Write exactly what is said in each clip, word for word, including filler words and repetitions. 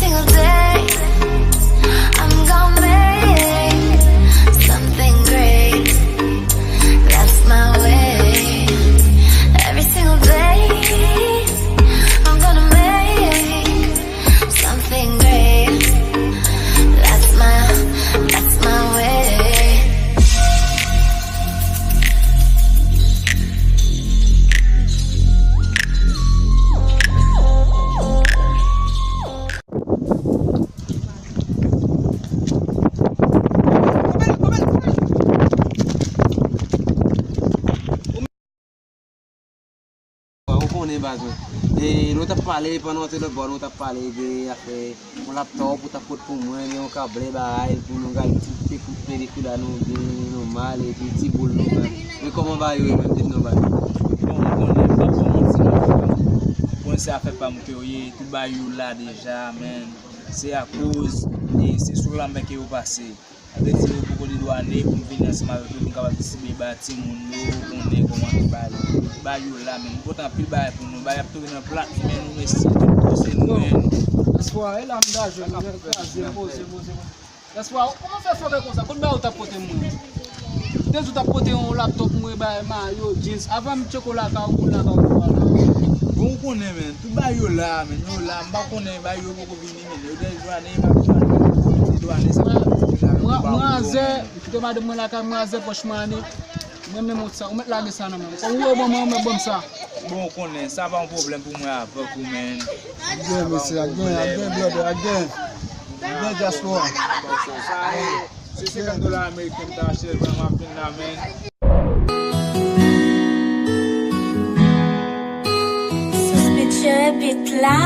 Single day, I'm gonna make something great. That's my way. Every single day, I'm gonna make something great. That's my, that's my way. Ou konnen baz mwen. E nou t ap pale, pandan w te lòt bò, nou t ap pale de afè yon laptòp ou t ap pot pou mwen, men yon kable bagay pou nou gade ti te koupe de kou la nou byen nòmal, epi ti boul nou fè. Men kòman bagay yo ye menm, di m non baz. Bon, ou konnen, m p ap fè manti non, frè m. Ou konnen se afè pa m ke yo ye, tout bagay yo la deja, men se akoz, e se sou lanmè ke yo pase. Sa vle di yo poko dedwane pou m vini ansanm avèk yo, pou m kapab distribiye ba timoun yo, konnen kòman ki bagay yo. Ba yo la, men m pote anpil bagay pou nou. Bagay ap tonbe nan plat, men nou resi tout poze nou, men. Espoir, e la m ta jwenn, m kraze, poze, poze, poze. Espoir, kòman fè fòkè konsa? Kot bagay ou t ap pote mwen? Te di w t ap pote yon laptòp mwen, bay mayo, jeans. Avan m tcheke w lakay ou, lakay ou, lakay ou. Bon, ou konnen, men. Tout bagay yo la, men. Yo la, m pa konnen, bagay yo poko vini, men. Yo dedwane, m ap dedwane. Dedwane, sa pa dedwane. Mwen, mwen anzè, m kite madanm mwen lakay, mwen anzè pòch mwen ane. Mwen menm ou sa, ou mèt lage sa nan men m. Kòm ou wè ban mwen, ou mèt ban m sa. Bon, ou konnen, sa pa yon pwoblèm pou mwen avèk ou, men. Ak gen, mesye, ak gen, ak gen, brother, ak gen. Ak gen, dyaspora. Sa e, se senkant dola ameriken m ta achte l, m ap vin la, men. Suspicious beat la.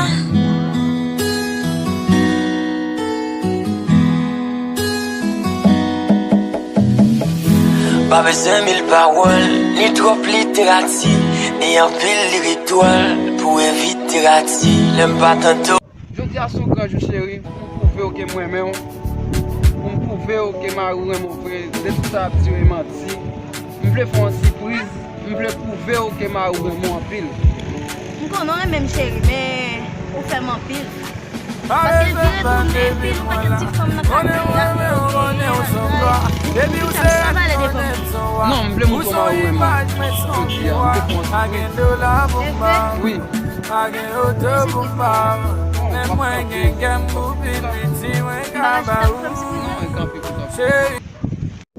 Pa bezwen mil pawòl, ni twòp literati, ni anpil lirik dwòl pou evite rati. Lè m pa tande w. Jodi a se yon gran jou, cheri, pou m pwouve w ke m renmen w, pou m pwouve w ke mari w renmen w vre, de tout sa y ap di yo e manti. M vle fè w yon sipriz, m vle pwouve w ke mari w renmen w anpil. M konnen w renmen m, cheri, men ou fè m anpil. Paske vire tounen, pil yon pakèt ti fanm nan katye a, yo gen rad, yo gen sa valè devan m. Non, m vle montre w mari w renmen m. Jodi a, m te pran. E vre? Wi. Pa gen oto pou m ba w, men mwen gen kè m pou pi piti mwen ka ba ou. Cheri.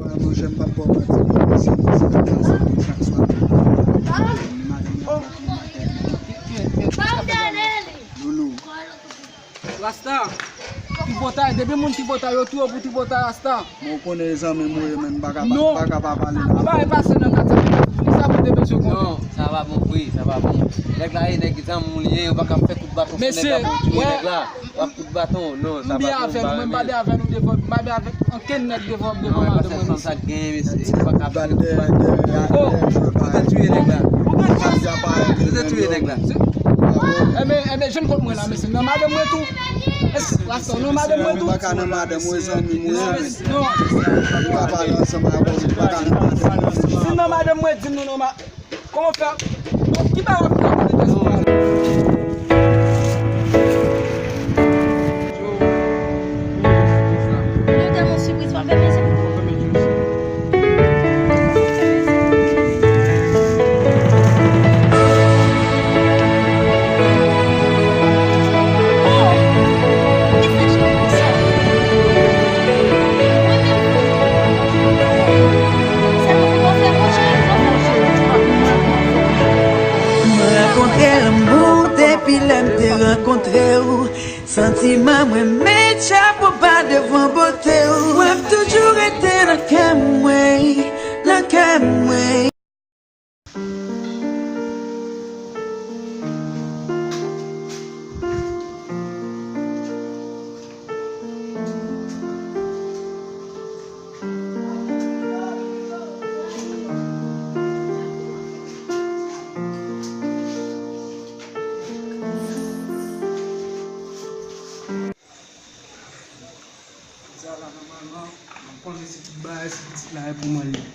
Mwen manje m p ap ba w manti, mwen se, se, se, se, se, chak swa. Loulou. Rasta. Tripotay, depi moun tripotay, yo tou yo pou tripotay, Rasta. Bon, ou konnen e zanmi m ou ye, men m pa ka pa, pa ka pa pale la. Bagay pase nan kat sa. Sa pou te bezwen konnen. Non, sa pa bon vre, sa pa bon. Nèg la e nèg zanmi w li ye, ou pa ka fè kout baton sou nèg la pou w touye nèg la. W ap kout baton, non, sa pa bon. M byen avè nou, mwen m pa byen avè nou devan, m pa byen avè ankenn nèg devan, devan madanm mwen. Non, e pa sèl fanm sa k genyen, mesye, ou pa ka fè kout baton. Oh, ou te touye nèg la. Ou te touye nèg la. Enben, enben, jwenn kont mwen la, mesye. Nan madanm mwen tou. Èske Rasta nan madanm mwen tou? M pa ka nan madanm mwen, zanmi mwen. Non. M pa pale ansanm avè w, m pa ka nan madanm mwen. Si nan madanm mwen, di m non, non, ma-, kòman fè? Ki bagay w ap fè? Nou te yon sipriz, pa fè mezi pou Mwen rankontre lanmou depi lè m te rankontre w. Santiman mwen met chapo ba devan bote w. W ap toujou rete nan kè mwen, nan kè mwen. Sa la, nòmalman, m konnen se tout bagay, se pitit la, e pou mwen li ye.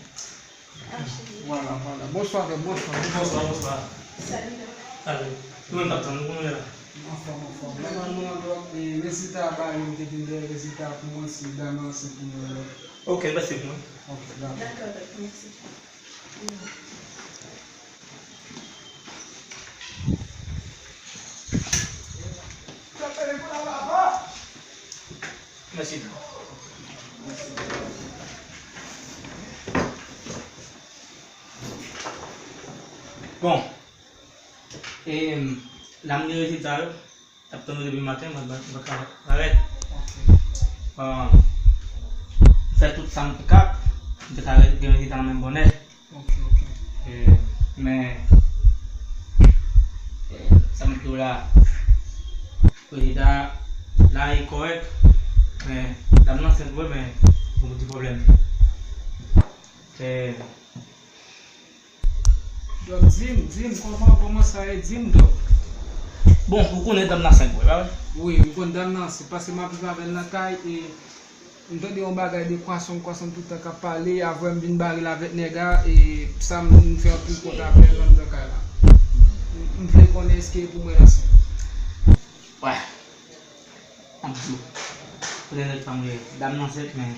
Vwala, vwala. Bonswa, frè, bonswa. Bonswa, bonswa. Salut. Salut. Nou menm n ap tann ou, kounye a la. Anfòm, anfòm. Nòmalman, donk, e, rezilta a ba yo, yo te vin dèyè rezilta a pou mwen, si dam nan ansent pou mwen. Ok, mèsi pou mwen. Ok, dakò. Dakò, dakò, mèsi. Mèsi. Bon, e, dam gen rezilta yo. T ap tann ou depi maten, mwen, mwen, mwen ka parèt. Ok. Bon, m fè tout sa m te kab, m te ka gen rezilta nan menm bonè. Ok, ok. E, men, e, sa m di w la, rezilta la e kòrèk, men dam nan ansent vre, men gon ti pwoblèm. E, Dòk, di m, di m, kòman, kòman sa ye, di m, Dòk. Bon, ou konnen dam nan ansent vre, pa vre? Wi, m konn dam nan ansent, paske m ap viv avè l nan kay, e m tande yon bagay de kwason, kwason tout tan k ap pale, avè m vin bare l avèk nèg a, e sa m, m fè anpil kont avè l anndan kay la. M, m vle konnen èske e pou mwen l ansent. Wè. M ap di w. Konnen nèg pa m ye. Dam nan ansent, men,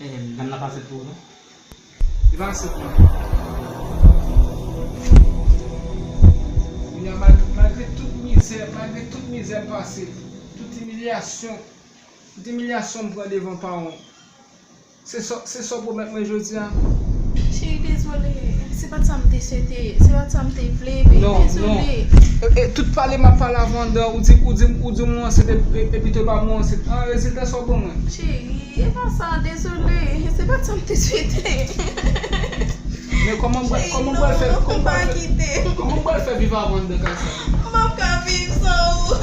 e, dam nan pa ansent pou ou, non? Li pa ansent pou mwen. Kounye a, mal-, malgre tout mizè, malgre tout mizè m pase, tout imilyasyon, tout imilyasyon m pran devan paran w, Se sa, se sa w pwomèt mwen jodi a? Cheri, dezole. Se pa t sa m te swete. Se pa t sa m te vle, baby. Non, non. Dezole. E, e, tout pale m ap pale avè w anndan, ou di, ou di, ou di m ou ansent, e, e, epi tou pa m ou ansent. An, rezilta sa w ban mwen? Cheri, e pa sa, dezole. Se pa t sa m te swete. Men kòman m pral, kòman m pral fè, kòman m pral fè, kòman m pral fè viv avè w anndan kay sa? M p ap ka viv san ou.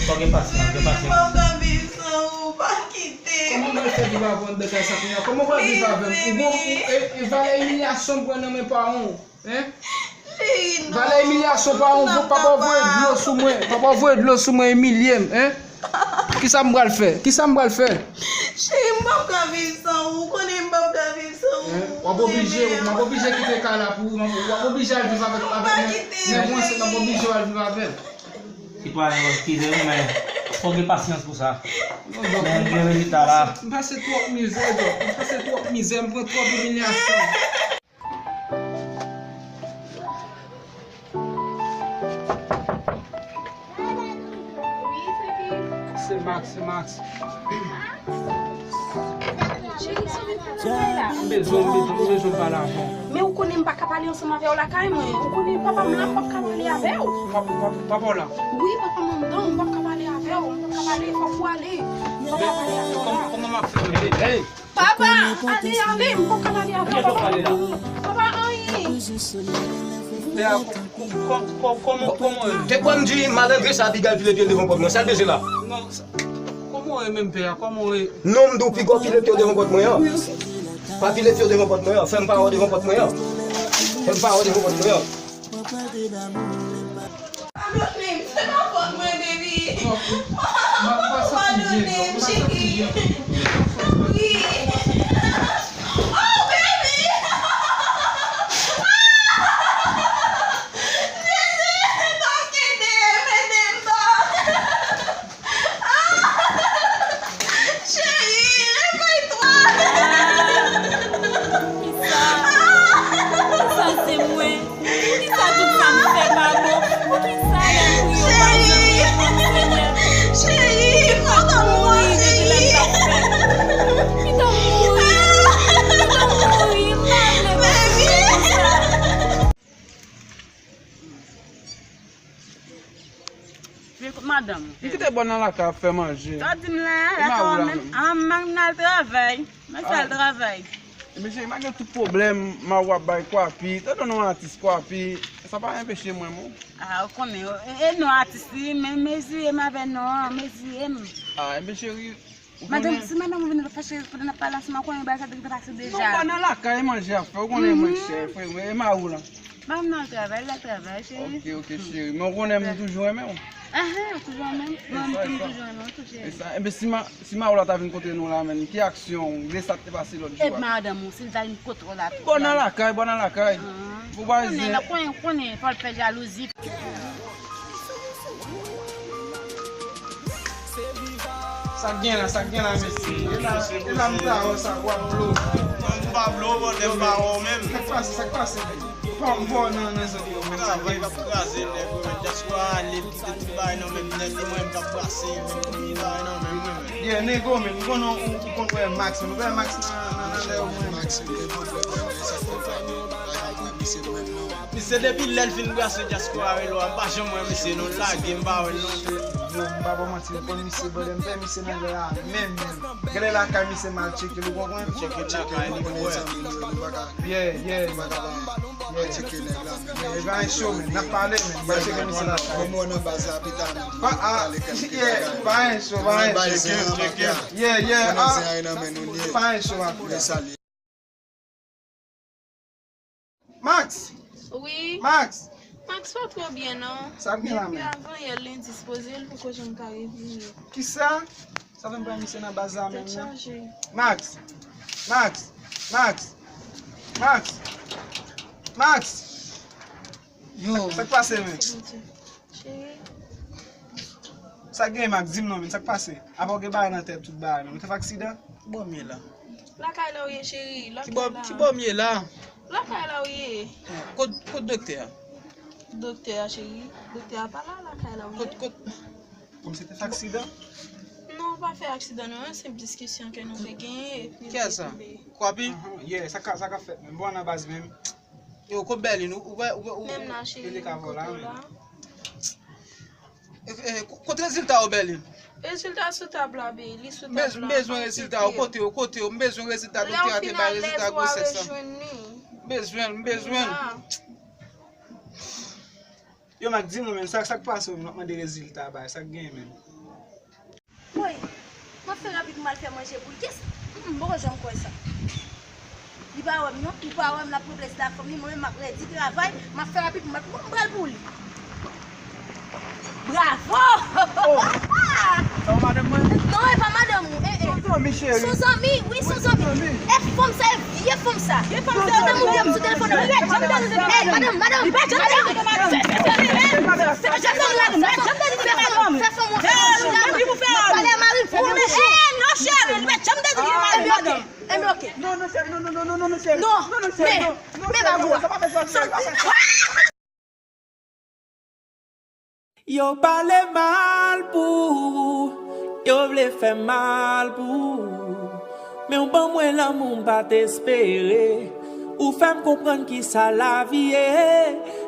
Fò gen pasyans, gen pasyans. Baby, m p ap ka viv san ou. Pa kite. Kòman w pral fè viv avè w anndan kay sa kounye a? Kòman w pral viv avè m? Ou bon, ou, e, e valè imilyasyon m pran nan men paran w, en? Valè imilyasyon paran w, papa voye dlo sou mwen, papa voye dlo sou mwen, imilye m, en? Kisa m pral fè? Kisa m pral fè? Cheri, m p ap ka viv san ou, ou konnen m p ap ka viv san ou. En? W ap oblije, m ap oblije kite kay la pou ou, w ap oblije al viv avèk, avèk nèg, nèg ou ansent, m ap oblije al viv avè l. Sitwayen, eskize m, men fò gen pasyans pou sa. Men gen rezilta la. M pase twòp mizè, Dòk. M pase twòp mizè, m pran twòp imilyasyon. Se Max, se Max. Cheri, sa w vin fè nan kay la? M bezwen, m bezwen, m bezwen pale avè w. Men ou konnen m pa ka pale ansanm avè w lakay mwen. Ou konnen papa m la, m p ap ka pale avè w. Pa-, pa-, papa w la? Wi, papa m anndan, m p ap ka pale avè w. M p ap ka pale, fòk ou ale. M p ap ka pale avè w la. Kòman, kòman m ap fè, bebe? Hey! Papa, ale, ale, m p ap ka pale avè w, papa. Papa, anyen. Pè a, kò-, kò-, kò-, kò-, kòman, kòman w ye? Te kwè m di malandren sa Abigail pile pye l devan pòt mwen, sa l bezwen la? Non, sa, kòman w ye menm, pè a? Kòman w ye? Non, m di w piga w pile pye w devan pòt mwen an. Pa pile pye w devan pòt mwen an. Fè m pa wè w devan pòt mwen an. Fè m pa wè w devan pòt mwen an. Padone m, se pa fòt mwen, baby. Padone m, cheri. Tanpri. Oh, baby! Jezi, Dòk, ede m, ede m, Dòk. Cheri, revèy twa. Poukisa? Poukisa se mwen? Poukisa tout sa m fè pa bon? Poukisa lè m kriye w pa janm reponn, Senyè? Cheri, kite m mouri depi lè m t ap fèt. Kite m mouri. Kite m mouri. M pa vle mouri konsa. Vin kot madanm ou. M kite bò nan lakay ap fè manje. Sa w di m la, lakay ou menm? A, m al travay. Mwen fè al travay. Ebyen cheri, malgre tout pwoblèm, Mawou ap bay kwapi, tande yon atis kwapi, sa pa enpeche mwen, non. A, ou konnen, e, e non atis li, men meziye m avè non an, meziye m. A, ebyen cheri, ou konnen. Madanm, si madanm ou vin fache pandan n ap pale ansanm, ou konnen bagay sa te gentan pase deja. Non, m pa nan lakay, manje ap fè, ou konnen mwen chè, frè, e Mawou la. Madanm nan al travay, l al travay, cheri. Ok, ok, cheri, men ou konnen m toujou renmen w. Ahan, yo toujou anmenm. Mwen, m toujou anmenm, toujou. E sa, enben, si ma, si Maola ta vin kote nou la, menm, ki aksyon, de sa k te pase lòt jou a? E madanm ou, si l ta vin kote w la, tou. Bon, nan lakay, bon, nan lakay. Ou pa konnen, konnen, konnen, fò l fè jalouzi. Sa k gen la, sa k gen la, mesye? E la, e la, m ta wè sa, w ap blo. Non, m pa blo, bòdè, m pa wè w menm. Sa k pase, sa k pase, menm? Fò m bò nan, nan zòn yo, menm sa k gen. Travay k ap kraze nèg yo, men dyaspora ale, l kite tout bagay nan men nèg, li mwen m k ap brase, men tout bagay nan men mwen, men. Yeah, nego, men, m konnen ou, ou konn wè Max, men ou wè Max nan, nan, nan lè yo, men. Max, li gen pwoblèm, men sa fè fè, men bagay ap wè misye mwen, non. Misye depi lè l fin brase dyaspora relo a, m pa janm wè misye non, l lage, m pa wè l non. Yo, m pa ba w manti, m konn misye, bòdè, m fè misye nan lè a, menm, menm. Genlè lakay misye m al tcheke l, ou konprann? Tcheke lakay li pou wè. Yeah, yeah. Yeah. Tcheke nèg la, men. E pa yon cho, men. N ap pale, men. N ap tcheke misye lakay. Bon, mwen nan baz la, pita, men. Pa, ah, yeah, pa yon cho, pa yon cho. Yeah, yeah, ah. Pa yon cho, pa. Max! Wi. Max! Max pa twò byen, non. Sa k gen la, menm? Depi avanyè l endispoze, l poko janm ka revini. Kisa? Sa fè m pa misye nan baz la, menm, non. Max! Max! Max! Max! Max! Yo! Sa, sa k pase, menm? Cheri. Sa gen, Max? Di m non, men sa k pase? Apa w gen bagay nan tèt, tout bagay, men ou te fè aksidan? Bò m ye la. Lakay la w ye, cheri, lakay la. Ki bò, ki bò m ye la? Lakay la w ye. Kot, kot doktè a? Doktè a, cheri, doktè a pa la, lakay la w ye. Kot, kot? Kòmsi te fè aksidan? Non, w pa fè aksidan, non, yon senp diskisyon ke nou te genyen, epi... Kiyès sa? Kwapi? Ahan, yeah, sa ka, sa ka fèt, menm. Bon, nan baz, menm. Yo, kot Bèlin, ou, ou, ou, ou, menm nan cheri, kote w la? E, e, ko-, kot rezilta yo, Bèlin? Rezilta sou tab la, bebe, li sou tab la. M bezwen rezilta yo, kote yo, kote yo, m bezwen rezilta doktè a te bay, rezilta gwosès la. M bezwen l, m bezwen l. Yo, Max, di mwen, men, sa, sa k pase w, m ap mande rezilta, bay, sa k gen, men. Woy, m ap fè rapid pou m al fè manje pou li. Kiyès? Mm, mm, m poko janm kwè sa. Li pa wè m non, li pa wè m, l ap replese la fanm li, mwen menm m ap redi travay, m ap fè rapid pou m al, m pral pou li. Bravo! Oh! Sa w madanm mwen? Non, e pa madanm ou, eh, eh. Se yon zanmi, cheri. Se yon zanmi, wi, se yon zanmi. E fanm sa, e vye fanm sa. Vye fanm sa, madanm ou vye m sou telefòn nan. Eh, madanm, madanm, madanm. Fè fanm ou, fè fanm ou, fè fanm ou. Pale a mari m, fè fanm ou. Eh, non, cheri, li pa janm te di li mari m, madanm. Enben, ok. Non, non, cheri, non, non, cheri. Non, non, cheri, men, non, men bagou a. Sa pa fè sa, cheri, pa fè sa. Yo pale mal pou ou, yo vle fè mal pou ou. Men w ban mwen lanmou m pa t espere. Ou fè m konprann kisa lavi ye.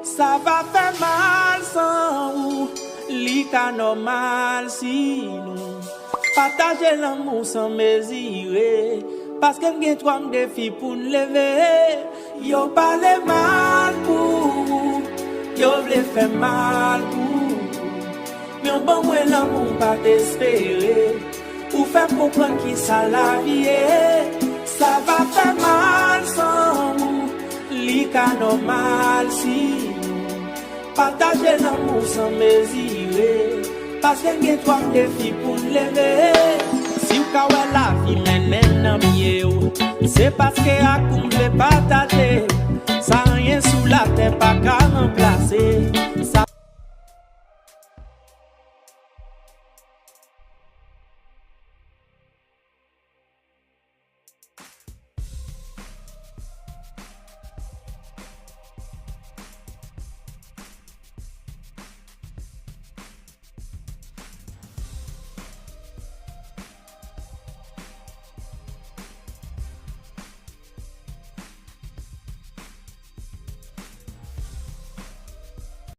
Sa va fè mal san ou, li ka nòmal si nou pataje lanmou san mezire, paske n gen twòp defi pou n leve. Yo pale mal pou ou, yo vle fè mal pou ou, men w ban mwen lanmou m pa t espere. Ou fè m konprann kisa lavi ye. Sa va fè mal san ou, li ka nòmal si nou pataje lanmou san mezire, paske n gen twòp defi pou n leve. Si w ka wè lavi mennen nan pye w, se paske ak ou m vle pataje. Sa anyen sou latè pa ka ranplase.